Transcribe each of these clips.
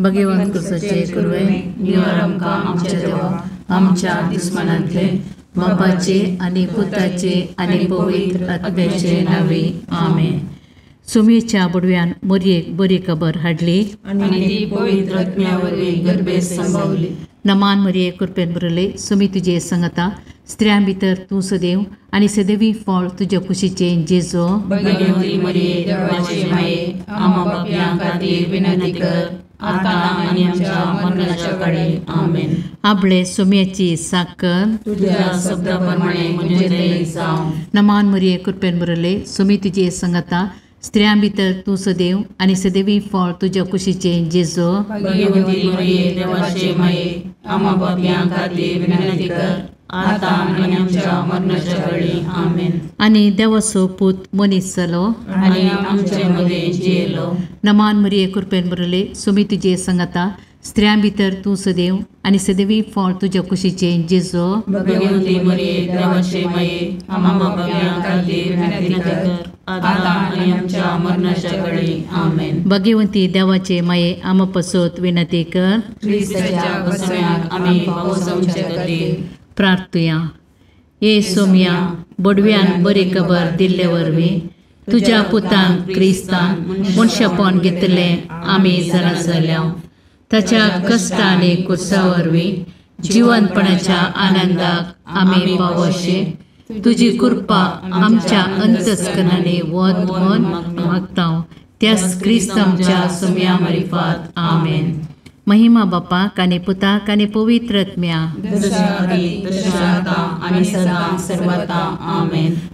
भगवंत कुसाचे कुरवे निवार आमकां आमच्या देवा आमच्या दुस्मनांतले बापाचे आनी पुताचे आनी पवित्र आत्म्याचे नांवे आमेन. सुमेच्या बुडव्यान मोरयेक बरी खबर हाडली आनी ती पवित्र आत्म्या वरवीं गर्भेत संभावली. नमान मरिये कृपेन भरले सुमी तुजे संगता स्त्रियां भितर तूं सदैव आनी सदैवी फळ तुज्या कुशीचें जेजो. भगवती मरिये देवाचे माये आम्हा पापयां खातीर विनंती कर आतां आनी आमच्या मरणाच्या काळी आमेन. आपले सुम्याची साकर तुझ्या शब्दा प्रमाणे म्हजें जावं. नमान मरिये कृपेन भरले सुमी तुजे संगता स्त्रियां भितर तूं सदैव आनी सदैवी फळ तुज्या कुशीचें जेजो. भगवती मरिये देवाचे माये आम्हा पापयां खातीर विनंती कर आतां आनी आमच्या मरणाच्या काळी आमेन. आनी देवाचो पूत मनीस जालो आनी आमचे मदें जियेलो. नमान मरिये कृपेन भरले सुमी तुजे संगता स्त्रियां भितर तूं सदैव आनी सदैवी फळ तुज्या कुशीचें जेजो. भगवती मरिये देवाचे माये आम्हा पापयां खातीर विनंती कर आतां आनी आमच्या मरणाच्या काळी आमेन. भगवंती देवाचे माये आम्हा पसत विनंती कर. क्रिस्ताच्या बसव्याक आमी पावसाचे खातीर प्रार्थुया. ये सोम्या बडव्यान बरी खबर दिल्ले वरवीं तुज्या पुतान क्रिस्तान मनशापण घेतलें आमी जाणा जाल्या. ताच्या कश्ट आनी कुर्सा वरवीं जिवनपणाच्या आनंदाक आमी पावोशे तुजी कृपा आमच्या अंतस्करणांनी वत म्हूण मागता. त्याच क्रिस्त आमच्या सोम्या मारिफात आमेन. महिमा बापाक आनी पुताक आनी पवित्र आत्म्या.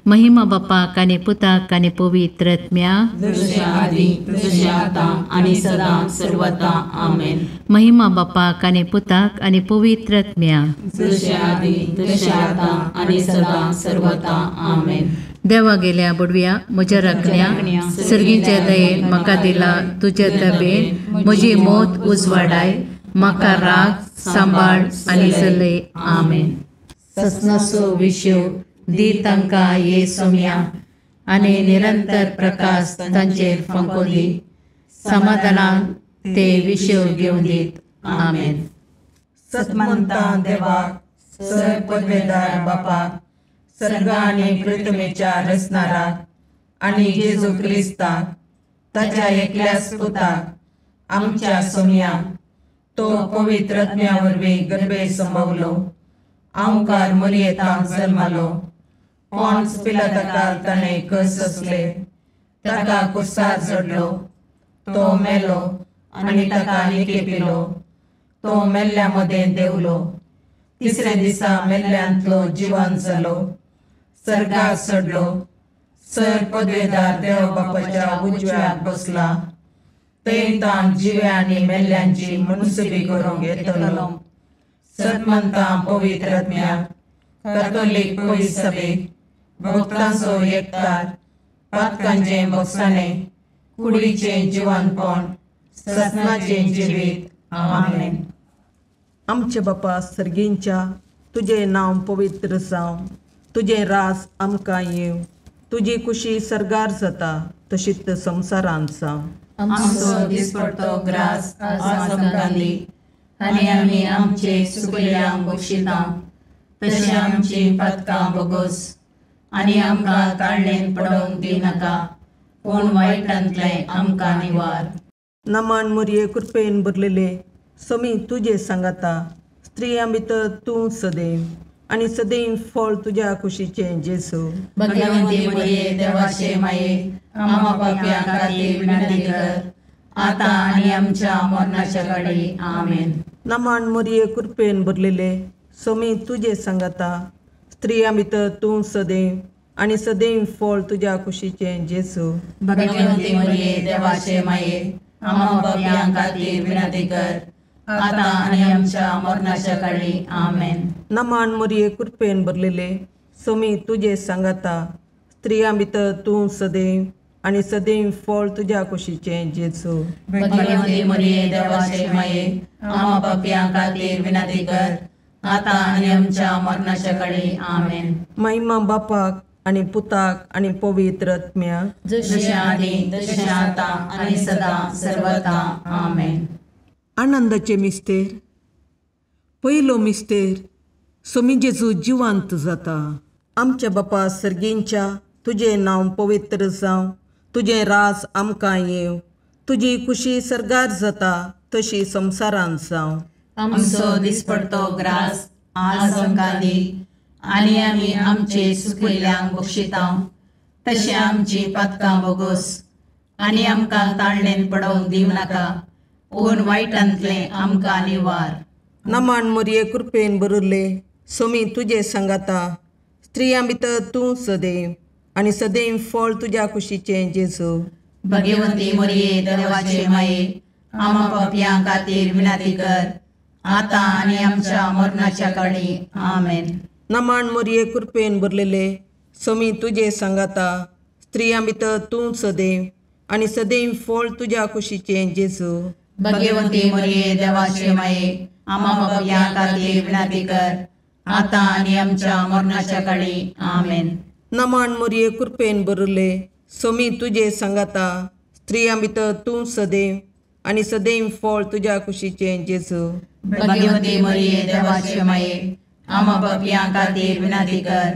महिमा बापाक आनी पुताक आनी पवित्र आत्म्या. महिमा बापाक आनी पुताक आनी पवित्र आत्म्या. देवा गेल्या बुडव्या म्हज्या राखण्या सर्गीच्या दयेन म्हाका दिला तुज्या दबेन म्हजी मौत उजवाडाय म्हाका राग सांबाळ आनी चलय आमेन. ससनाचो विशय दी तांकां ये सोम्या आनी निरंतर प्रकाश तांचेर फांको दी समाधानान ते विशय घेवन दीत आमेन. सतमंता देवाक सर पदवेदार बापाक सर्ग आनी पृथ्वीच्या रचणाराक आनी जेजू क्रिस्ताक ताच्या एकल्याच पुताक आमच्या सोम्याक तो पवित्र आत्म्या वरवीं गर्भे संभवलो आंवकार मरियेतांक जल्मालो पॉन्स पिलाताकाल ताणें कस सोंसले ताका कुर्सार चडलो तो मेलो आनी ताका निकेपिलो तो मेल्ल्या मदें देंवलो तिसऱ्या दिसा मेल्ल्यांतलो जिवन जालो सर्गाक चडलो सर पदवेदार देव बापाच्या उजव्याक बसला थंय ताण जिव्या आनी मेल्ल्यांची मनसुबी करूंक येतलो. सतमंता पवित्र आत्म्याक कॅथोलीक पवित्र सभेक भक्तांचो एकतार पातकांचें भोगसाणें कुडीचें जिवनपण ससनाचें जिवीत आमेन. आमचे बापा सर्गींच्या तुजें नांव पवित्र जावं तुजें रास आमकां येवं तुजी कुशी सर्गार जाता तशीच संवसारांत जावं. आमचो दिसपडतो ग्रास आज आमकां दी आनी आमी आमचे सुकल्यांक बक्षिता तशें आमची पातकां बोगोस आनी आमकां ताळणेन पडोवंक दिनाका पूण वायटांतलें आमकां निवार. नमान मोरये कृपेन भरलेले समी तुजे सांगाता स्त्रियां भितर तूं सदैव आनी सदैव फळ तुज्या कुशीचें जेजू. भगवंती मरिये देवाचे माये आम्हा पापयां खातीर विनंती कर आतां आनी आमच्या मरणाच्या काळी आमेन. नमान मोरये कृपेन भरलेले समी तुजे सांगाता स्त्रियां भितर तूं सदैव आनी सदैव फळ तुज्या कुशीचें जेजू. भगवंती मरिये देवाचे माये आम्हा पापयां खातीर विनंती कर आतां आनी आमच्या मरणाच्या काळी आमेन. नमान मोरये कृपेन भरलेले समी तुजे सांगाता स्त्रियां भितर तूं सदैव आनी सदैव फळ तुज्या कुशीचें जेजू. भगवंती मरिये देवाचे माये आम्हा पापयां खातीर विनंती कर आतां आनी आमच्या मरणाच्या काळी आमेन. महिमा बापाक आनी पुताक आनी पवित्र आत्म्याक जशें आदी तशें आतां आनी सदां सर्वता आमेन. आनंदाचे मिस्तेर. पयलो मिस्तेर सोमी जेजू जिवंत जाता. आमच्या बापा सर्गींच्या, तुजें नांव पवित्र जावं, तुजें राज आमकां येवं, तुजी खुशी सर्गार जाता तशी संवसारांत जावं. आमचो दिसपडतो ग्रास आज आमकां दी आनी आमी आमचे सुकिल्ल्यांक बक्षिता तशें आमची पातकां बोगोस आनी आमकां ताळणेन पडोवंक दिवं नाका, पूण वायटांतलें आमकां निवार. नमान मोरये कृपेन बरुल्ले, सोमी तुजे सांगाता, स्त्रियां भितर तूं सदैव आनी सदैव फळ तुज्या कुशीचें जेजू. भगवंती मोरये देवाचे माये, आमा पापयां खातीर विनंती कर आतां आनी आमच्या मरणाच्या काळी. आमेन. नमान मोरये कृपेन भरलेले, सोमी तुजे सांगाता, स्त्रियां भितर तूं सदैव आनी सदैव फळ तुज्या कुशीचें जेजू. भगवंती मोरये देवाचे माये, आमा पापयां खातीर विनंती कर आतां आनी आमच्या मरणाच्या काळी. आमेन. नमान मोरये कृपेन भरले, सोमी तुजे सांगाता, स्त्रियां भितर तूं सदैव आनी सदैव फळ तुज्या कुशीचें जेजू. भगवंती मोरये देवाचे माये, आमा पापयां खातीर विनंती कर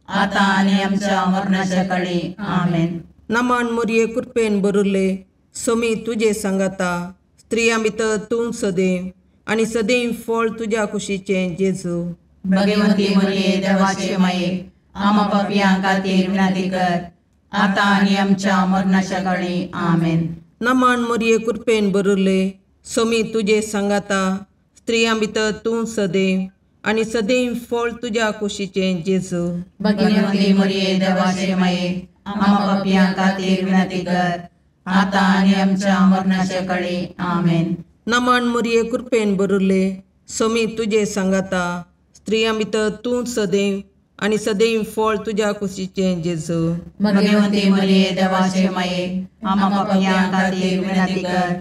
आतां आनी आमच्या मरणाच्या काळी. आमेन. नमान मोरये कृपेन भरले, सोमी तुजे सांगाता, स्त्रियां भितर तूं सदैव आनी सदैव फळ तुज्या कुशीचें जेजू. भगवंती मोरये देवाचे माये, आमा पापयां खातीर विनंती कर आतां आनी आमच्या मरणाच्या काळी. आमेन. नमान मोरये कृपेन भरले, सोमी तुजे सांगाता, स्त्रियां भितर तूं सदैव आनी सदैव फळ तुज्या कुशीचें जेजू. भगवंती मोरये देवाचे माये, आमा पापयां खातीर विनंती कर आतां आनी आमच्या मरणाच्या काळी. आमेन. नमान मोरये कृपेन भरले, सोमी तुजे सांगाता, स्त्रियां भितर तूं सदैव आनी सदैव फळ तुज्या कुशीचें जेजू. भगवंती मोरये देवाचे माये, आमा पापयां खातीर विनंती कर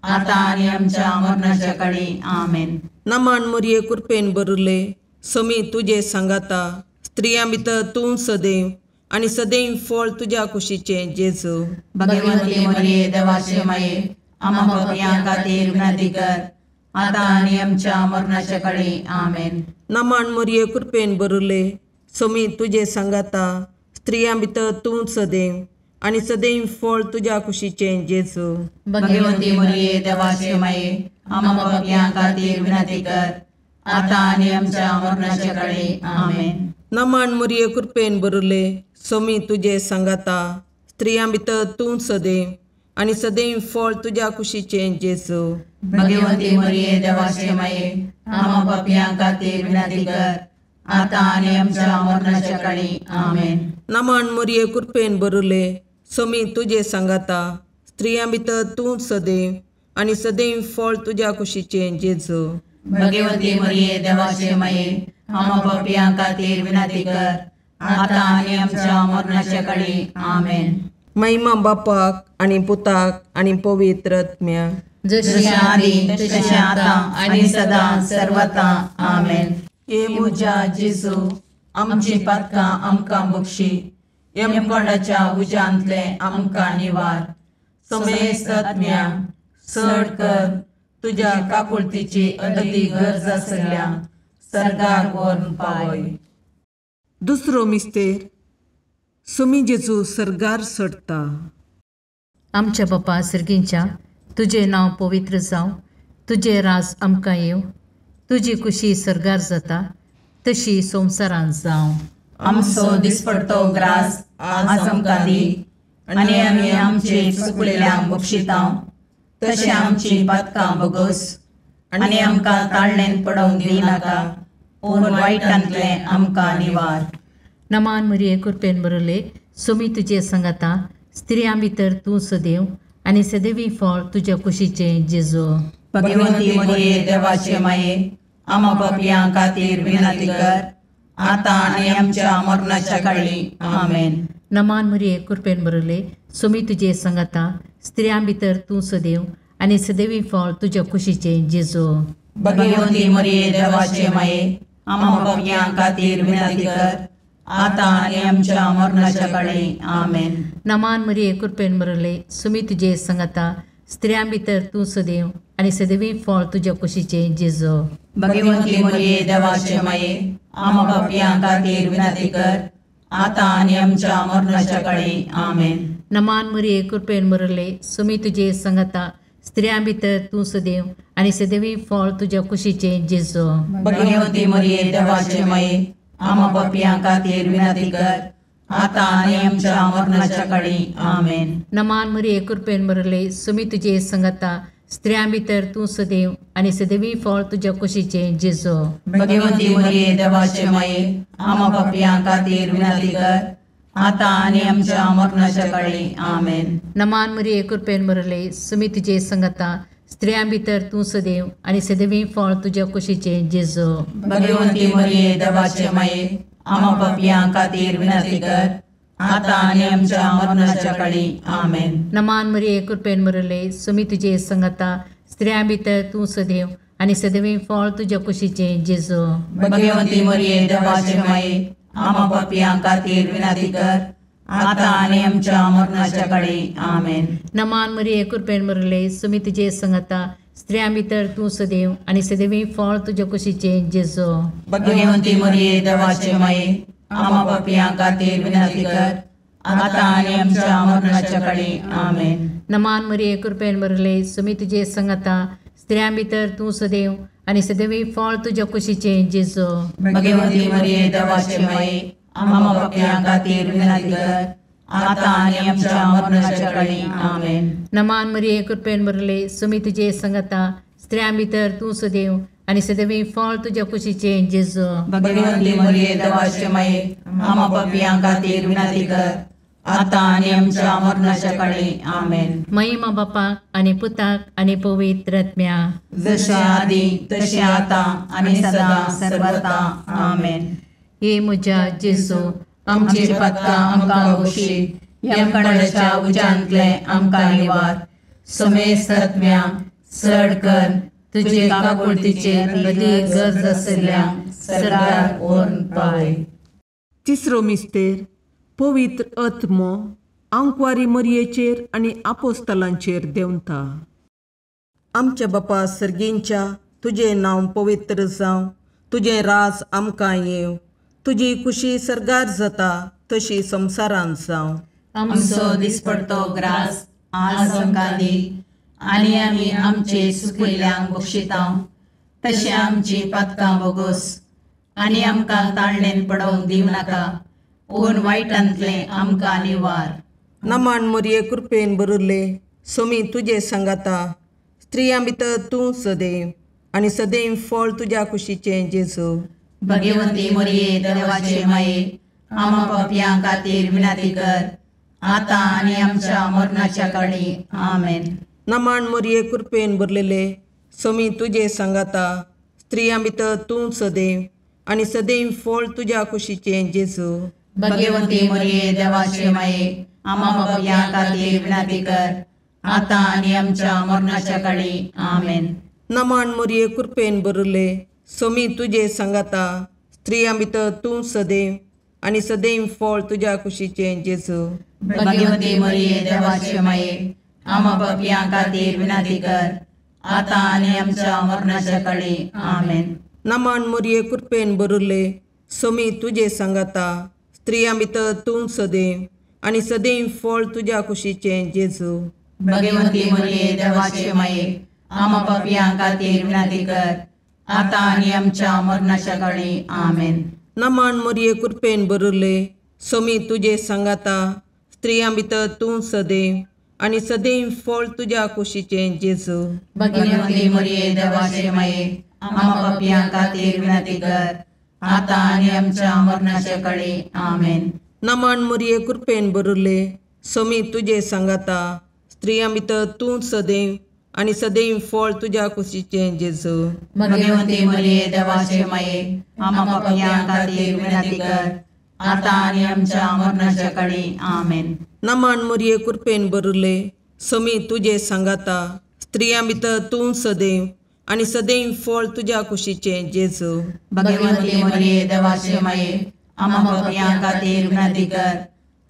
आतां आनी आमच्या मरणाच्या काळी. आमेन. नमान मोरये कृपेन भरले, सोमी तुजे सांगाता, स्त्रियां भितर तूं सदैव आनी सदैव फळ तुज्या कुशीचें जेजू. भगवंती मोरये देवाचे माये, आमा पापयां खातीर विनंती कर आतां आनी आमच्या मरणाच्या काळी. आमेन. नमान मोरये कृपेन भरले, सोमी तुजे सांगाता, स्त्रियां भितर तूं सदैव आनी सदैव फळ तुज्या कुशीचें जेजू. भगवंती मोरये देवाचे माये, आमा पापयां खातीर विनंती कर आतां आनी आमच्या मरणाच्या काळी. आमेन. नमान मोरये कृपेन भरले, सोमी तुजे सांगाता, स्त्रियां भितर तूं सदैव आनी सदैव फळ तुज्या कुशीचें जेजू. भगवंती मोरये देवाचे माये, आमा पापयां खातीर विनंती कर आतां आनी आमच्या मरणाच्या काळी. आमेन. नमान मोरये कृपेन भरले, सोमी तुजे सांगाता, स्त्रियां भितर तूं सदैव आनी सदैव फळ तुज्या कुशीचें जेजू. भगवंती मोरये देवाचे माये, आमा पापयां खातीर विनंती कर आतां आनी आमच्या मरणाच्या काळी. आमेन. महिमा बापाक आनी पुताक आनी पवित्र आत्म्याक, जशी आदी तशें आतां आनी सदां सर्वता. आमेन. हे म्हज्या जेजू, आमची पातकां आमकां बक्षी, यमकोंडाच्या उज्यांतलें आमकां निवार, समेस्त आत्म्या चड कर तुज्या काकुळतीची अदती गरज आसल्या सर्गाक व्हरून पावय. दुसरो मिस्तेर सोमी जेजू सर्गार चडटा. आमच्या बापा सर्गींच्या, तुजें नांव पवित्र जावं, तुजें राज आमकां येवं, तुजी खुशी सर्गार जाता तशी संवसारांत जावं. आमचो दिसपडतो ग्रास आज आमकां दी आनी आमी आमचे चुकलेल्यांक बक्षिता तशें आमची पातकां बोगोस आनी आमकां ताळणेन पडोवंक दिनाका, पूण वायटांतलें आमकां निवार. नमान मरिये कृपेन बरले, सोमी तुजे सांगाता, स्त्रियां भितर तूं सदैव आनी सदैवी फळ तुज्या कुशीचें जेजू. भगवंती मरिये देवाचे माये, आमा पापयां खातीर विनंती कर आतां आनी आमच्या मरणाच्या काळी. आमेन. नमान मरिये कृपेन बरले, सोमी तुजे सांगाता, स्त्रियां भितर तूं सदैव आनी सदैवी फळ तुज्या कुशीचें जेजू. भगवंती मरिये देवाचे माये, आमा पापयां खातीर विनंती कर आतां आनी आमच्या मरणाच्या काळी. आमेन. नमान मरिये कृपेन बरले, सोमी तुजे सांगाता, स्त्रियां भितर तूं सदैव आनी सदैवी फळ तुज्या कुशीचें जेजू. भगवंती मरिये देवाचे माये, आम्हा पापयां खातीर विनंती कर, आतां आनी आमच्या मरणाच्या काळी. आमेन. नमान मरिये, कृपेन भरले, सुमी तुजे संगता, स्त्रियां भितर तूं सदैव आनी सदैवी फळ तुज्या कुशीचें जेजू. भगवंती मरिये देवाचे माये, आम्हा पापयां खातीर विनंती कर, आतां आनी आमच्या मरणाच्या काळी. आमेन. नमान मरिये, कृपेन भरले, सुमी तुजे संगता, स्त्रियां भितर तूं सदैव आनी सदैवी फळ तुज्या कुशीचें जेजू. भगवंती मरिये देवाचे माये, आम्हा पापयां खातीर विनंती कर, आतां आनी आमच्या मरणाच्या काळी. आमेन. नमान मरिये, कृपेन भरले, सुमी तुजे संगता, स्त्रियां भितर तूं सदैव आनी सदैवी फळ तुज्या कुशीचें जेजू. भगवंती मरिये देवाचे माये, आम्हा पापयां खातीर विनंती कर, आतां आनी आमच्या मरणाच्या काळी. आमेन. नमान मरिये, कृपेन भरले, सुमी तुजे संगता, स्त्रियां भितर तूं सदैव आनी सदैवी फळ तुज्या कुशीचें जेजू. भगवंती मरिये देवाचे माये, आम्हा पापयां खातीर विनंती कर, आतां आनी आमच्या मरणाच्या काळी. आमेन. नमान मरिये, कृपेन भरले, सुमी तुजे संगता, स्त्रियां भितर तूं सदैव आनी सदैवी फळ तुज्या कुशीचें जेजू. भगवंती मरिये देवाचे माये, आम्हा पापयां खातीर विनंती कर, आतां आनी आमच्या मरणाच्या काळी. आमेन. नमान मरिये, कृपेन भरले, सुमी तुजे संगता, स्त्रियां भितर तूं सदैव आनी सदैवी फळ तुज्या कुशीचें जेजू. भगवंती मरिये देवाचे माये, आम्हा पापयां खातीर विनंती कर, आतां आनी आमच्या मरणाच्या काळी. आमेन. नमान मरिये, कृपेन भरले, सुमी तुजे संगता, स्त्रियां भितर तूं सदैव आनी सदैवी फळ तुज्या कुशीचें जेजू. भगवंती मरिये देवाचे माये, आम्हा पापयां खातीर विनंती कर, आतां आनी आमच्या मरणाच्या काळी. आमेन. महिमा बापाक आनी पुताक आनी पवित्र आत्म्या, जशें आदी तशें आतां आनी सदां सर्वता. आमेन. हे म्हज्या जेजू, आमची पातकां आमकां बक्षी, यमकंडाच्या उज्यांतले आमकां निवार, समेस्त आत्म्या चड कर तुजे काकुळतीचेर अदीक गरज आशिल्ल्या सरकार व्हरून पावय. तिसरो मिस्तेर पवित्र आत्मो आंकवारी मरियेचेर आनी आपोस्तलांचेर देंवता. आमच्या बापा सर्गींच्या, तुजें नांव पवित्र जावं, तुजें राज आमकां येवं, तुजी कुशी सर्गार जाता तशी संवसारांत जावं. आमचो दिसपडतो ग्रास आज आमकां दी, आनी आमी आमचे सुकिल्ल्यांक बक्षिता तशें आमची पातकां बोगोस, आनी आमकां ताळणेन पडोवंक दिवं नाका, पूण वायटांतलें आमकां निवार. नमान मरिये, कृपेन भरिल्ले, सोमी तुजे सांगाता, स्त्रियां भितर तूं सदैव आनी सदैव फळ तुज्या कुशीचें जेजू. भगवंती मरिये देवाचे माये, आम्हा पापयां खातीर विनंती कर, आतां आनी आमच्या मरणाच्या काळी. आमेन. नमान मरिये, कृपेन भरलेले, सोमी तुजे सांगाता, स्त्रियां भितर तूं सदैव आनी सदैव फळ तुज्या कुशीचें जेजू. भगवंती मरिये देवाचे माये, आम्हा पापयां खातीर विनंती कर, आतां आनी आमच्या मरणाच्या काळी. आमेन. नमान मरिये, कृपेन भरिल्ले, सोमी तुजे सांगाता, स्त्रियां भितर तूं सदैव आनी सदैव फळ तुज्या कुशीचें जेजू. भगवंती मरिये देवाचे माये, आम्हा पापयां खातीर विनंती कर, आतां आनी आमच्या मरणाच्या काळी. आमेन. नमान मरिये, कृपेन भरिल्ले, सोमी तुजे सांगाता, स्त्रियां भितर तूं सदैव आनी सदैव फळ तुज्या कुशीचें जेजू. भगवंती मरिये देवाचे माये, आम्हा पापयां खातीर विनंती कर, आतां आनी आमच्या मरणाच्या काळी. आमेन. नमान मरिये, कृपेन भरिल्ले, सोमी तुजे सांगाता, स्त्रियां भितर तूं सदैव आनी सदैव फळ तुज्या कुशीचें जेजू. भगवंती मरिये देवाचे माये, आम्हा पापयां खातीर विनंती कर, आतां आनी आमच्या मरणाच्या काळी. आमेन. नमान मरिये, कृपेन भरिल्ले, सोमी तुजे सांगाता, स्त्रियां भितर तूं सदैव आनी सदैव फळ तुज्या कुशीचें जेजू. भगवंती मरिये देवाचे माये, आम्हा पापयां खातीर विनंती कर, आतां आनी आमच्या मरणाच्या काळी. आमेन. नमान मरिये, कृपेन भरिल्ले, सोमी तुजे सांगाता, स्त्रियां भितर तूं सदैव आनी सदैव फळ तुज्या कुशीचें जेजू. भगवंती मरिये देवाचे माये, आम्हा पापयां खातीर विनंती कर,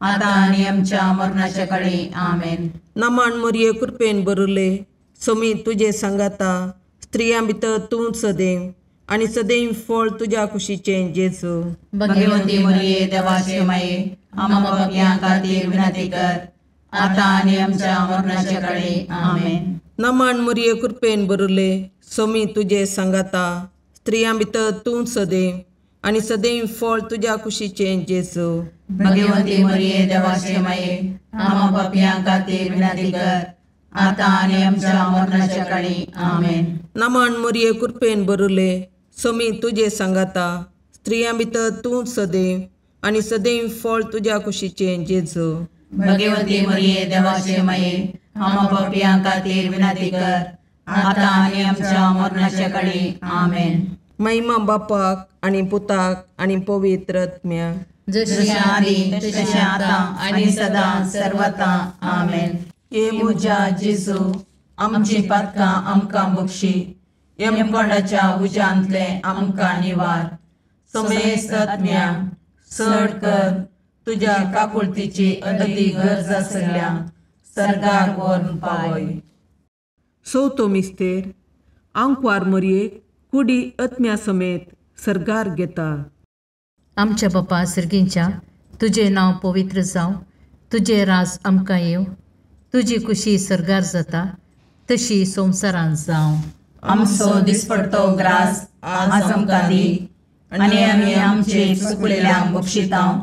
आतां आनी आमच्या मरणाच्या काळी. आमेन. नमन मरिये कृपेन भरिल्ले, स्वामी तुजे सांगाता, स्त्रियां भितर तूं सदैव आनी सदैव फळ तुज्या कुशीचें जेजू. भगवंती मरिये देवाचे माये, आम्हा पापयां खातीर विनंती कर, आतां आनी आमच्या मरणाच्या काळी. आमेन. नमन मरिये कृपेन भरिल्ले, स्वामी तुजे सांगाता, स्त्रियां भितर तूं सदैव आनी सदैव फळ तुज्या कुशीचें जेजू. भगवंती मरिये देवाचे माये, आम्हा पापयां खातीर विनंती कर, आतां आनी आमच्या मरणाच्या काळी. आमेन. नमन मरिये कृपेन भरिल्ले, स्वामी तुजे सांगाता, स्त्रियां भितर तूं सदैव आनी सदैव फळ तुज्या कुशीचें जेजू. भगवंती मरिये देवाचे माये, आम्हा पापयां खातीर विनंती कर, आतां आनी आमच्या मरणाच्या काळी. आमेन. महिमा बापाक आनी पुताक आनी पवित्र आत्म्याक, जशें आदी तशें आतां आनी सदां सर्वता. आमेन. हे म्हज्या जेजू, आमची पातकां आमकां बक्षी, यमकोंडाच्या उज्यांतले आमकां निवार, समेस्त आत्म्यांक चड कर तुज्या काकुळतीची अदती गरज आसल्या सर्गाक व्हरून पावय. चवथो मिस्तेर आंकवार मरयेक कुडी आत्म्या समेत सर्गार घेता. आमच्या बापा सर्गींच्या, तुजें नांव पवित्र जावं, तुजें राज आमकां येवं, तुजी कुशी सर्गार जाता तशी संवसारांत जावं. आमचो दिसपडतो ग्रास आज आमकां दी, आनी आमी आमचे चुकलेल्यांक बक्षितांव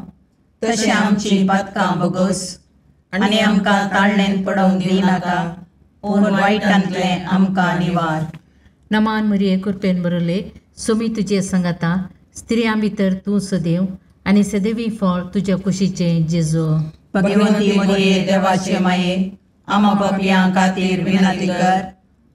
तशें आमची पातकां बगोस, आनी आमकां ताळणेन पडोवंक दिनाका, पूण वायटांतलें आमकां निवार. नमान मरिये कृपेन भरिल्ले, स्वामी तुजे सांगाता, स्त्रियां भितर तूं सदैव आनी सदैवी फळ तुज्या कुशीचें जेजू. भगवंती मरिये देवाचे माये, आम्हा पापयां खातीर विनंती कर,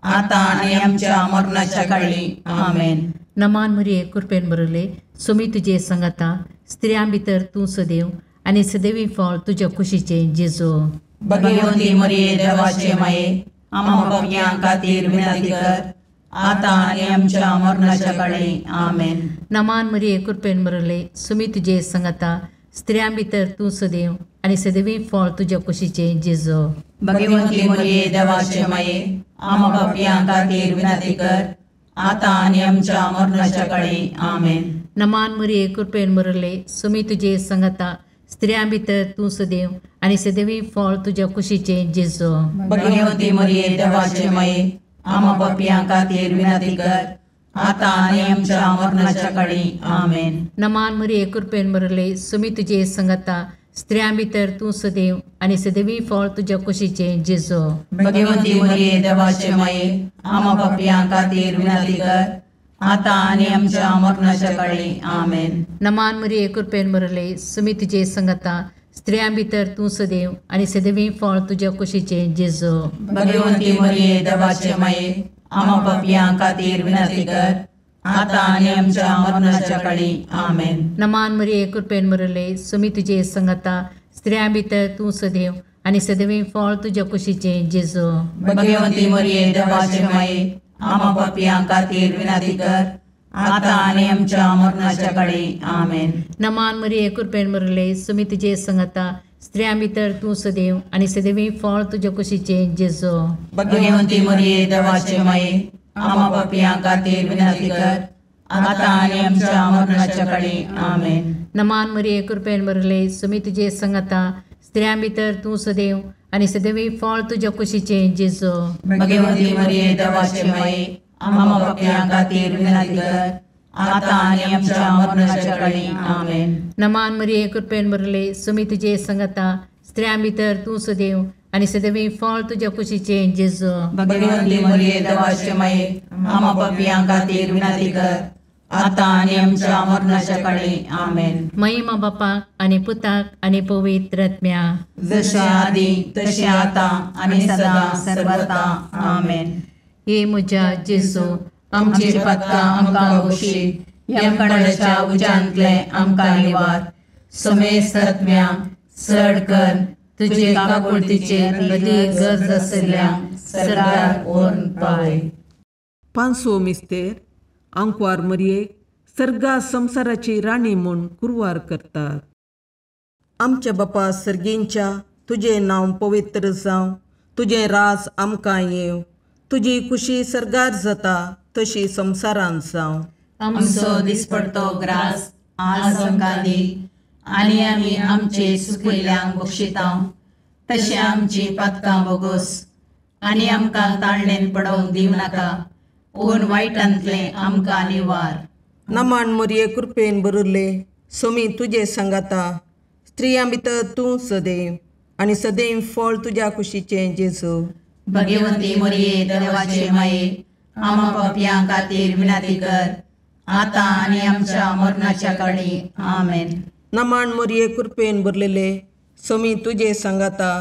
आतां आनी आमच्या मरणाच्या काळी. आमेन. नमान मरिये कृपेन भरिल्ले, स्वामी तुजे सांगाता, स्त्रियां भितर तूं सदैव आनी सदैवी फळ तुज्या कुशीचें जेजू. भगवंती मरिये देवाचे माये, आम्हा पापयां खातीर विनंती कर, आतां आनी आमच्या मरणाच्या काळी. आमेन. नमान मरिये कृपेन भरिल्ले, स्वामी तुजे सांगाता, स्त्रियां भितर तूं सदैव आनी सदैवी फळ तुज्या कुशीचें जेजू. भगवंती मरिये देवाचे माये, आम्हा पापयां खातीर विनंती कर, आतां आनी आमच्या मरणाच्या काळी. आमेन. नमान मरिये कृपेन भरिल्ले, स्वामी तुजे सांगाता, स्त्रियां भितर तूं सदैव आनी सदैवी फळ तुज्या कुशीचें जेजू. भगवंती मरिये देवाचे माये, आम्हा पापयां खातीर विनंती कर, आतां आनी आमच्या मरणाच्या काळी. आमेन. नमान मरिये कृपेन भरिल्ले, स्वामी तुजे सांगाता, स्त्रियां भितर तूं सदैव आनी सदैवी फळ तुज्या कुशीचें जेजू. भगवंती मरिये देवाचे माये, आम्हा पापयां खातीर विनंती कर, आतां आनी आमच्या मरणाच्या काळी. आमेन. नमान मरिये कृपेन भरिल्ले, स्वामी तुजे सांगाता, स्त्रियां भितर तूं सदैव आनी सदैवी फळ तुज्या कुशीचें जेजू. भगवंती मरिये देवाचे माये, आम्हा पापयां खातीर विनंती कर, आतां आनी आमच्या मरणाच्या काळी. आमेन. नमान मरिये कृपेन भरिल्ले, स्वामी तुजे सांगाता, स्त्रियां भितर तूं सदैव आनी सदैवी फळ तुज्या कुशीचें जेजू. भगवंती मरिये देवाचे माये, आम्हा पापयां खातीर विनंती कर, आतां आनी आमच्या मरणाच्या काळी. आमेन. नमान मरिये कृपेन भरिल्ले, स्वामी तुजे सांगाता, स्त्रियां भितर तूं सदैव आनी सदैवी फळ तुज्या कुशीचें जेजू. भगवंती मरिये देवाचे माये, आम्हा पापयां खातीर विनंती कर, आतां आनी आमच्या मरणाच्या काळी. आमेन. नमान मरिये कृपेन भरिल्ले, स्वामी तुजे सांगाता, स्त्रियां भितर तूं सदैव आनी सदैवी फळ तुज्या कुशीचें जेजू. भगवंती मरिये देवाचे माये, आम्हा पापयां खातीर विनंती कर, आतां आनी आमच्या मरणाच्या काळी. आमेन. नमान मरिये कृपेन भरिल्ले, स्वामी तुजे सांगाता, स्त्रियां भितर तूं सदैव आनी सदैवी फळ तुज्या कुशीचें जेजू. भगवंती मरिये देवाचे माये, आम्हा पापयां खातीर विनंती कर, आतां आनी आमच्या मरणाच्या काळी. आमेन. महिमा बापाक आनी पुताक आनी पवित्र आत्म्याक, जशें आदी तशें आतां आनी सदां सर्वता. आमेन. हे म्हज्या जेजू, आमची पातकां आमकां बक्षी, यमकंडाच्या उज्यांतले आमकां निवार, समेस्त आत्म्यांक चड कर तुजे काकुळतीचे अदीक गरज आशिल्ल्या सर्गार व्हरून पावय. पांचवो मिस्तेर आंकवार मरयेक सर्गा संवसाराची राणी म्हूण कुरवार करतात. आमच्या बापा सर्गींच्या तुजें नांव पवित्र जावं, तुजें राज आमकां येवं, तुजी खुशी सर्गार जाता तशी संवसारांत जावं. आमचो दिसपडतो ग्रास आज आमकां दी आनी आमी आमचे सुकिल्ल्यांक बक्षिता तशें आमची पातकां बोगोस आनी आमकां ताळणेन पडोवंक दिवं नाका पूण वायटांतलें आमकां निवार. नमान मोरये कृपेन बरुल्ले सोमी तुजे सांगाता, स्त्रियां भितर तूं सदैव आनी सदैव फळ तुज्या कुशीचें जेजू. भगवंती मोरये देवाचे माये आमा पापयां खातीर विनंती कर आतां आनी आमच्या मरणाच्या काळी. आमेन. नमान मोरये कृपेन भरलेले सोमी तुजे सांगाता,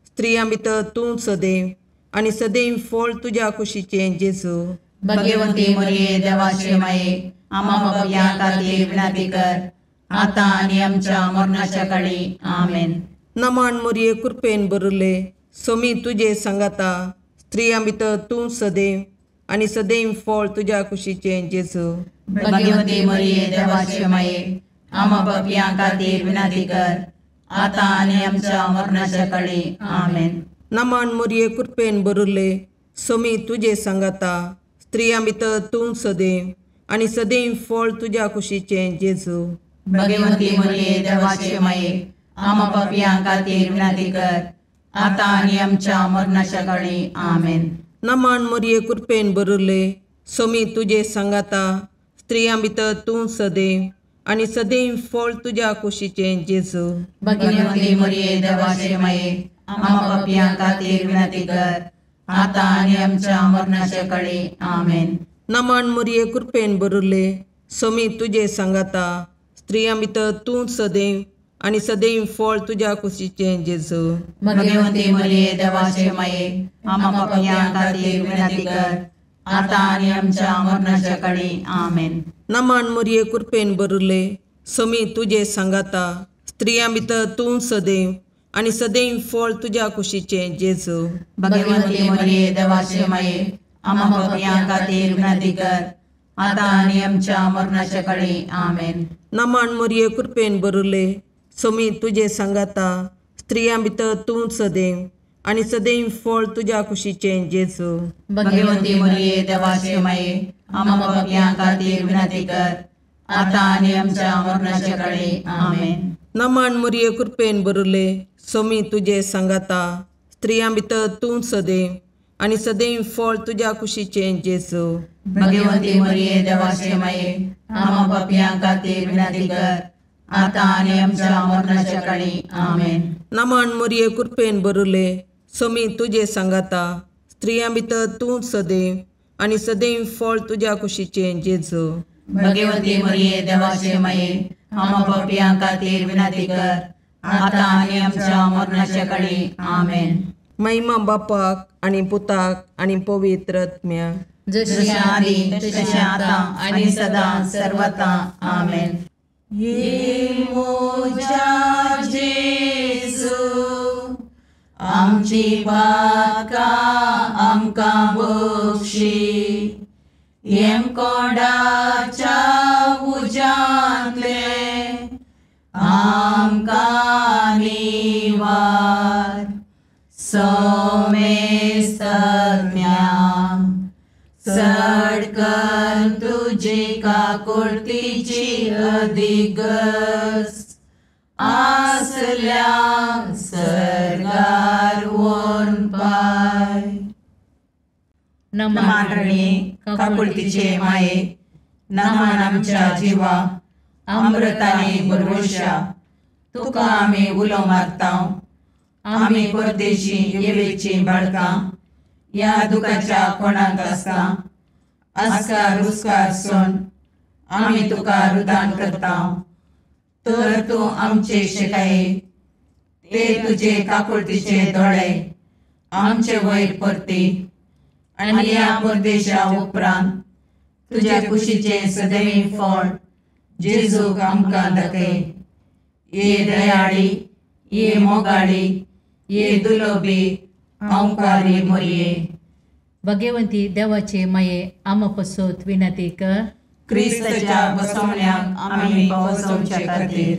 स्त्रियां भितर तूं सदैव आनी सदैव फळ तुज्या कुशीचें जेजू. भगवंती मोरये देवाचे माये आमा पापयां खातीर विनंती कर आतां आनी आमच्या मरणाच्या काळी. आमेन. नमान मोरये कृपेन भरले सोमी तुजे सांगाता, स्त्रियां भितर तूं सदैव आनी सदैव फळ तुज्या कुशीचें जेजू. भगवंती मोरये देवाचे माये आमा पापयां खातीर विनंती कर आतां आनी आमच्या मरणाच्या काळी. आमेन. नमान मोरये कृपेन भरले सोमी तुजे सांगाता, स्त्रियां भितर तूं सदैव आनी सदैव फळ तुज्या कुशीचें जेजू. भगवंती मोरये देवाचे माये आमा पापयां खातीर विनंती कर आतां आनी आमच्या मरणाच्या काळी. आमेन. नमान मोरये कृपेन भरले सोमी तुजे सांगाता, स्त्रियां भितर तूं सदैव आनी सदैव फळ तुज्या कुशीचें जेजू. भगवंती मोरये देवाचे माये आमा पापयां खातीर विनंती कर आतां आनी आमच्या मरणाच्या काळी. आमेन. नमान मोरये कृपेन भरले सोमी तुजे सांगाता, स्त्रियां भितर तूं सदैव आनी सदैव फळ तुज्या कुशीचें जेजू. भगवंती मोरये देवाचे माये आमा पापयां खातीर विनंती कर आतां आनी आमच्या मरणाच्या काळी. आमेन. नमान मोरये कृपेन भरले सोमी तुजे सांगाता, स्त्रियां भितर तूं सदैव आनी सदैव फळ तुज्या कुशीचें जेजू. भगवंती मोरये देवाचे माये आमा पापयां खातीर विनंती कर आतां आनी आमच्या मरणाच्या काळी. आमेन. नमान मोरये कृपेन भरले सोमी तुजे सांगाता, स्त्रियां भितर तूं सदैव आनी सदैव फळ तुज्या कुशीचें जेजू. भगवंती मोरये देवाचे माये आमा पापयां खातीर विनंती कर आतां आनी आमच्या मरणाच्या काळी. आमेन. नमान मोरये कृपेन भरले सोमी तुजे सांगाता, स्त्रियां भितर तूं सदैव आनी सदैव फळ तुज्या कुशीचें जेजू. भगवंती मोरये देवाचे माये आमा पापयां खातीर विनंती कर आतां आनी आमच्या मरणाच्या काळी. आमेन. नमान मोरये कृपेन भरले सोमी तुजे सांगाता, स्त्रियां भितर तूं सदैव आनी सदैव फळ तुज्या कुशीचें जेजू. भगवंती मोरये देवाचे माये आमा पापयां खातीर विनंती कर आतां आनी आमच्या मरणाच्या काळी. आमेन. महिमा बापाक आनी पुताक आनी पवित्र आत्म्याक, जशी आदी तशें आतां आनी सदां सर्वता. आमेन. ये मोजा जेजू आमची पातकां आमकां बक्षी, येमकोंडाच्या उज्यांतले आमकां निवार. सोमेस्तज्ञा चड कर तुजी काकुळतीची अधिगस आसल्या सर्गार व्हरून पाय. नमान रणी काकुळतीचे माये, नमान आमच्या जिवा अमृताने भरवशा, तुका आमी उलो मारता. आमी परदेशी येवेची बाळकां ह्या दुखाच्या कोणाक आसता आस्कार उस्कार सोन आमी तुका रुदान करता. तर तूं आमचे शिकाये ते तुजे काकुळतीचे दोळे आमचे वयर परती आनी ह्या परदेशा उपरांत तुज्या कुशीचें सदैव फळ जेजूक आमकां दाखय. ये दयाळी, ये मोगाळी, ये दुलोबी अंकारी मोरये. भगवंती देवाचे माये आमा पसोत विनंती कर. क्रिस्ताच्या बसवण्याक आमी पावसोवचे खातीर.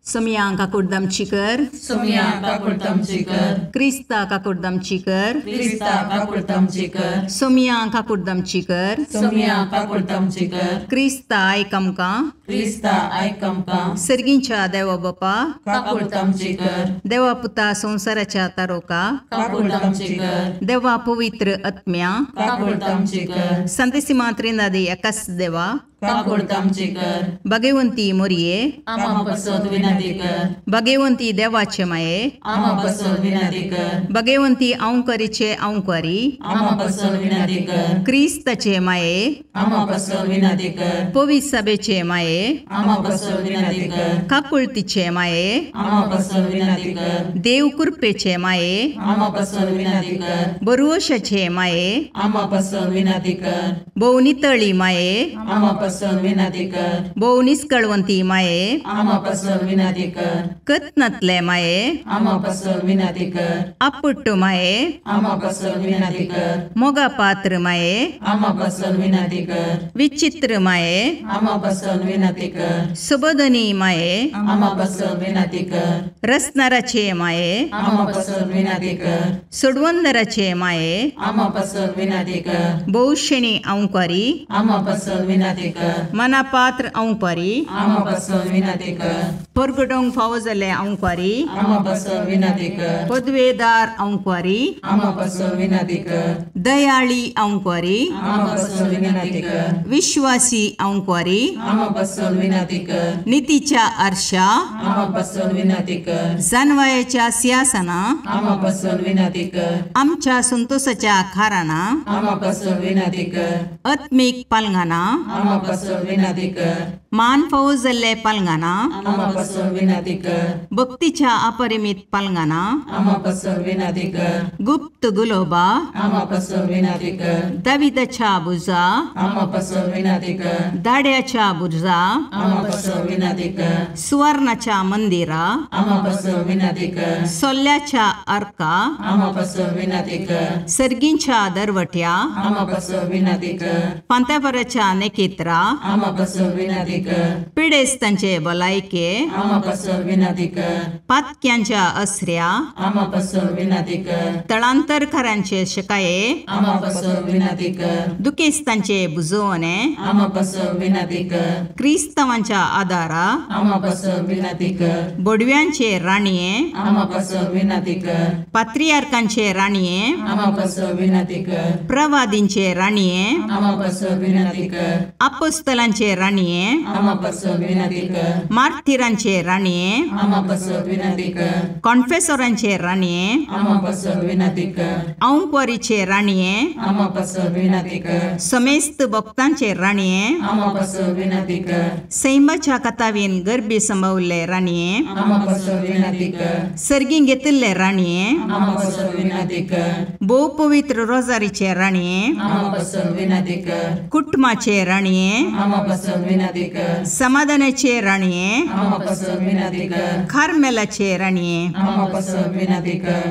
सोमया काकुडदामची कर, सोमया काकुडदामची कर, क्रिस्ता काकुडदामची कर, क्रिस्ता काकुडदामची कर, सोमया काकुडदामची कर, सोमया काकुडदामची कर, क्रिस्ता आयक आमकां, क्रिस्ता आयक आमकां, सर्गींच्या देवा बापा काकुडदामची कर, देवा पुता संवसाराच्या तारोका काकुडदामची कर, देवा पवित्र आत्म्या काकुडदामची कर, संतेसिमा त्रिनादी एकाच देवा काकुडदामची कर, भगवंती मोरये आमा पासत विनंती कर, भगवंती देवाचे माये आमा पासत विनंती कर, भगवंती औंकरीचे औंकरी आमा पासत विनंती कर, क्रिस्ताचे माये आमा पासत विनंती कर, पवित्र सभेचे माये आमा पासत विनंती कर, काकुळतीचे माये आमा पासत विनंती कर, देव कृपेचे माये आमा पासत विनंती कर, बरोशाचे माये आमा पासत विनंती कर, भोव नितळी माये आमा पासत विनंती कर, भोव निस्कळवंती माये आमा पासत विनंती कर, कत्नातले माये आमा पासत विनंती कर, आपुट्ट माये आमा पासत विनंती कर, मोगा पात्र माये आमा पासत विनंती कर, विचित्र माये आमा पासत विनंती कर, सुबोधनी माये आमा पासत विनंती कर, रसनाराचे माये आमा पासत विनंती कर, सोडवंदराचे माये आमा पासत विनंती कर, भोवशेणी औंकारी आमा पासत विनंती कर, मनापात्र औंकारी आमा पासत विनंती कर, परगटोंक फावो जाल्ले औंकारी आमा पासत विनंती कर, पदवेदार औंकारी आमा पासत विनंती कर, दयाळी औंकारी आमा पासत विनंती कर, विश्वासी औंकारी आमा पासत विनंती कर, नितीच्या आरशा आमा पासत विनंती कर, जानवायाच्या सिंहासना आमा पासत विनंती कर, आमच्या संतोषाच्या खाराना आमा पासत विनंती कर, आत्मीक पालंगाना आमा पासत विनंती कर, मान फावो जाल्ले पालंगाना आमा पासत विनंती कर, भक्तीच्या अपरिमित पालंगाना आमा पासत विनंती कर, गुप्त गुलोबा आमा पासत विनंती कर, दाविदाच्या बुजा आमा पासत विनंती कर, दाड्याच्या बुर्जा आमा पासत विनंती कर, सुवर्णाच्या मंदिरा आमा पासत विनंती कर, सोल्ल्याच्या अर्का आमा पासत विनंती कर, सर्गींच्या दरवट्या आमा पासत विनंती कर, पांतापराच्या नेकेत्रा आमा पासत विनंती कर, पिडेस्तांचे भलायके आमा पासत विनंती कर, पातक्यांच्या असऱ्या आमा पासत विनंती कर, तळांतरकारांचे शकाये आमा पासत विनंती कर, दुखेस्तांचे बुजवणे आमा पासत विनंती कर, क्रिस्तावांच्या आदारा आमा पासत विनंती कर, बोडव्यांचे राणये आमा पासत विनंती कर, पात्रियार्कांचे राणये आमा पासत विनंती कर, प्रवादींचे राणये आमा पासत विनंती कर, अपोस्तलांचे राणये आमा पासत विनंती कर, मार्थिरांचे राणये आमा पासत विनंती कर, कॉन्फेसोरांचे राणये आमा पासत विनंती कर, औंकवारीचे राणये आमा पासत विनंती कर, समेस्त भक्तांचे राणये आमा पासत विनंती कर, सैमाच्या कथावीन गर्भी संभवल्ले राणये आमा पासत विनंती कर, सर्गीं घेतिल्ले राणये आमा पासत विनंती कर, भोव पवित्र रोजारीचे राणये आमा पासत विनंती कर, कुटुंबाचे राणये आमा पासत विनंती कर, समाधानाचे राणये आमा पासत विनंती कर, कार्मेलाचे राणये आमा पासत विनंती कर,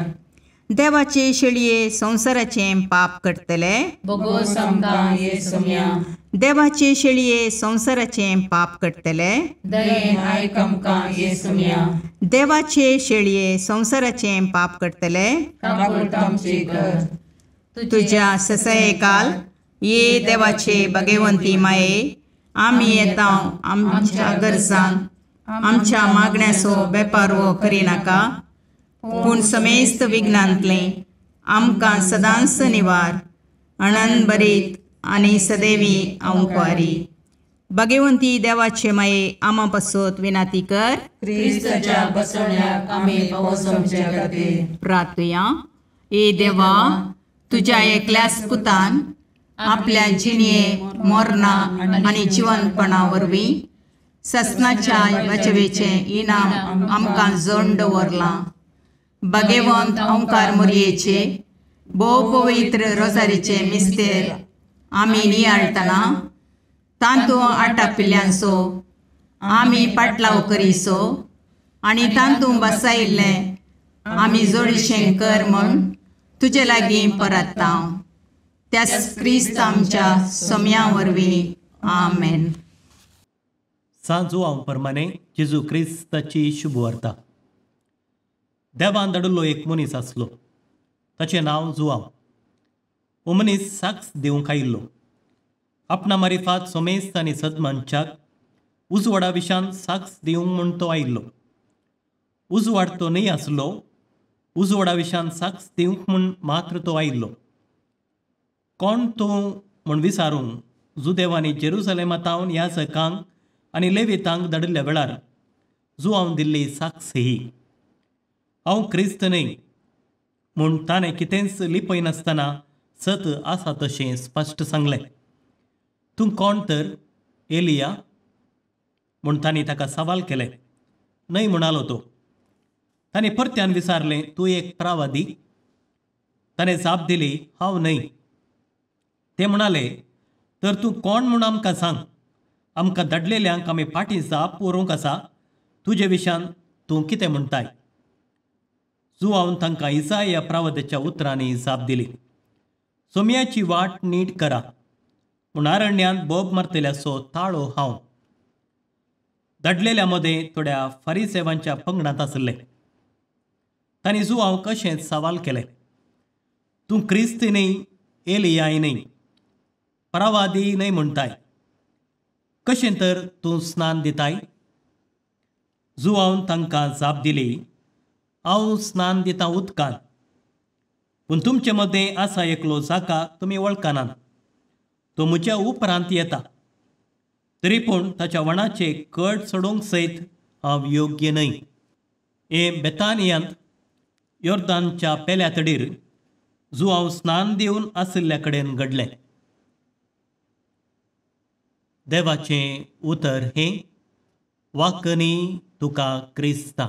देवाचे शेळये संवसाराचे पाप करतले बोगोस आमकां ये सोम्या, देवाचे शेळये संवसाराचे पाप करतले दयेन आयक आमकां ये सोम्या, देवाचे शेळये संवसाराचे पाप करतले काकुळटामची कर, तुझ्या ससयकाल ये देवाचे भगवंती माये आमी येता आमच्या गरजांक आमच्या मागण्याचो बेपारवो करिनाका पूण समेस्त विघ्नांतलें आमकां सदांच निवार अणनभरीत आनी सदैवी अंकवारी भगवंती देवाचे माये आमा पासत विनाती कर क्रिस्ताच्या बसवण्याक आमी पावस आमच्या खातीर प्रार्थुया. ए देवा, तुज्या एकल्याच पुतान आपल्या जिणये मरणा आनी जिवनपणा वरवीं ससनाच्या वाचवेचें इनाम आमकां जोड दवरलां. भगवंत ओंकार मोरयेचे भोव पवित्र रोजारीचे मिस्तेर आमी नियाळटना तांतू आटापिल्ल्यांचो आमी पाटलाव करीसो आनी तांतू बसायिल्लें आमी जोडीशें कर म्हूण तुजे लागीं परत्ता. त्याच क्रिस्त आमच्या सोम्या वरवीं. आमेन. सांत जुआंव परमाने जेजू क्रिस्ताची शुभवार्ता. देवान धाडिल्लो एक मनीस आसलो, ताचें नांव जुआंव. हो मनीस साक्ष दिवंक आयिल्लो. आपणा मारिफात सोमेस्त आनी सदमानच्याक उजवाडा विशान साक्ष दिवंक म्हूण तो आयिल्लो. उजवाड तो न्हय आसलो, उजवाडा विशान साक्ष दिवंक म्हूण मात्र तो आयिल्लो. कोण तूं म्हूण विचारूंक जुदेवांनी जेरुसलेमा तावन याजकांक आनी लेवितांक धाडिल्ल्या वेळार जुआंव दिल्ली साक्ष ही, हांव क्रिस्त न्हय म्हूण ताणें कितेंच लिपयनासतना सत आसा तशें स्पश्ट सांगलें. तूं कोण तर, एलिया म्हूण तांणी ताका सवाल केलें. न्हय म्हणालो तो. ताणें परत्यान विचारलें, तूं एक प्रावादी? ताणें जाप दिली, हांव न्हय. ते म्हणाले, तर तूं कोण म्हूण आमकां सांग, आमकां धाडलेल्यांक आमी फाटीं जाप व्हरूंक आसा, तुजे विशान तूं कितें म्हणटाय? जुआंवन तांकां इसाय ह्या प्रावद्याच्या उतरांनी जाप दिली, सोम्याची वाट नीट करा म्हूण अरण्यांत बोब मारतल्याचो ताळो हांव. धाडलेल्या मदें थोड्या फारीसेवांच्या पंगडांत आसले. तांणी जुआंव कशेंच सवाल केलें, तूं क्रिस्त न्हय, एलियाय न्हय, परावादी न्हय म्हणटाय, कशें तर तूं स्नान दिताय? जुआंवन तांकां जाप दिली, हांव स्नान दितां उदकान, पूण तुमचे मदें आसा एकलो जाका तुमी वळखनात, तो म्हज्या उपरांत येता, तरी पूण ताच्या वणाचे कट सोडूंक सयत हांव योग्य न्हय. हे बेतानियांत योर्दानच्या पेल्या तडीर जुआंव स्नान दिवन आशिल्ल्या कडेन घडलें. देवाचें उतर हें. वाकनी तुका क्रिस्ता.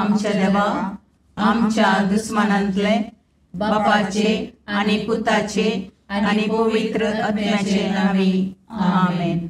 आमच्या देवा, आमच्या दुस्मानांतले बापाचे आनी पुताचे आनी पवित्र आत्म्याचे नांवी, आमेन.